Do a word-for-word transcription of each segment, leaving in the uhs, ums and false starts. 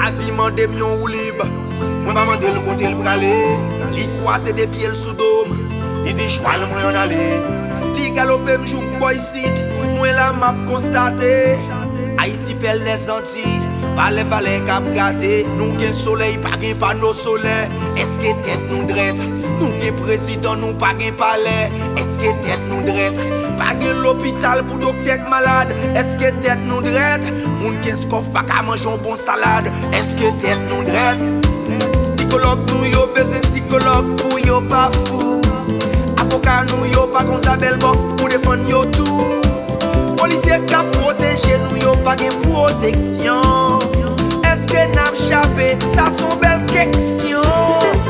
Lavi mande m yon woulib. Mwen pa mande l kote l prale. Li kwaze de pye l sou do m. Li di chwal mwen ann ale. Li galope m jouk bò isit. Mwen la m ap konstate. Ayiti pèl dèzanti. Valè, valè k ap gate. Nou gen solèy, pa gen pano solè. Èske tèt nou drèt? Nou gen prezidan, nou pa gen palè. Èske tèt nou drèt? Pa gen lopital pou doktè k malad. Èske tèt nou drèt? Moun kenz kòf pa ka manje yon bon salad. Èske tèt nou drèt? Sikològ nou yo bezwen sikològ pou yo pa fou. Avoka nou yo pa gon zabèlbòk pou defann yo tou. Polisye k ap pwoteje nou yo pa gen pwoteksyon. Èske n ap chape? Sa se yon bèl keksyon.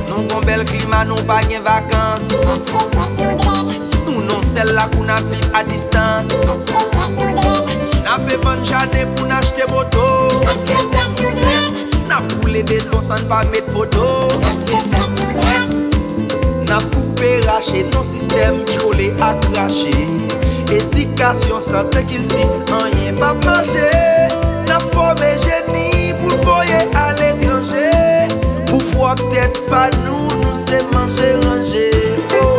Nou gon bèl klima, nou pa gen vakans. Èske tèt nou drèt? Nou nan sèl lakou n ap viv a distans. Èske tèt nou drèt? N ap vann jaden pou n achte moto. Èske tèt nou drèt? N ap boule beton san n pa met poto. Èske tèt nou drèt? N ap koupe rache nan sistèm vyole ak rache. Edikasyon, sante, kilti, anyen p ap mache. N ap fòme jeni pou l voye aletranje. Pou pwòp tèt pa nou, nou se manje ranje. Oh.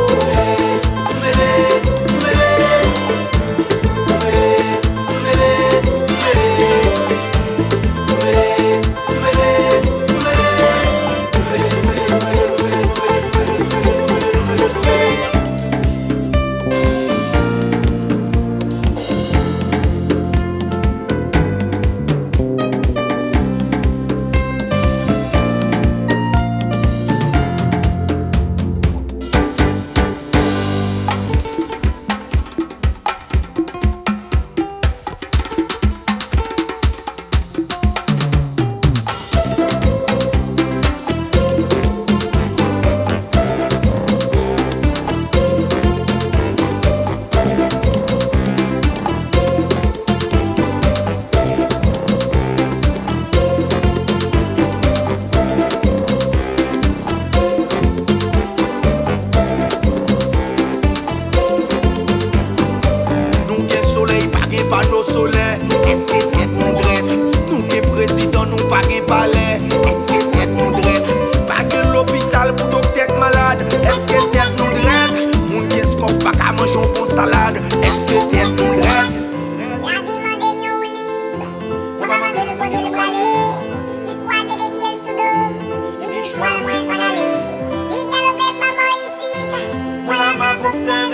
Nou gen solèy, pa gen pano solè. Èske tèt nou drèt? Nou gen prezidan, nou pa gen palè. Èske tèt nou drèt? Pa gen lopital pou doktè k malad. Èske tèt nou drèt? Moun kenz kòf pa ka manje yon bon salad. Èske tèt nou drèt? Lavi mande m yon woulib. Mwen pa mande l kote l prale. Li kwaze de pye l sou do m. Li di chwal mwen ann ale. Li galope m pa bò isit. Mwen la m ap obsève.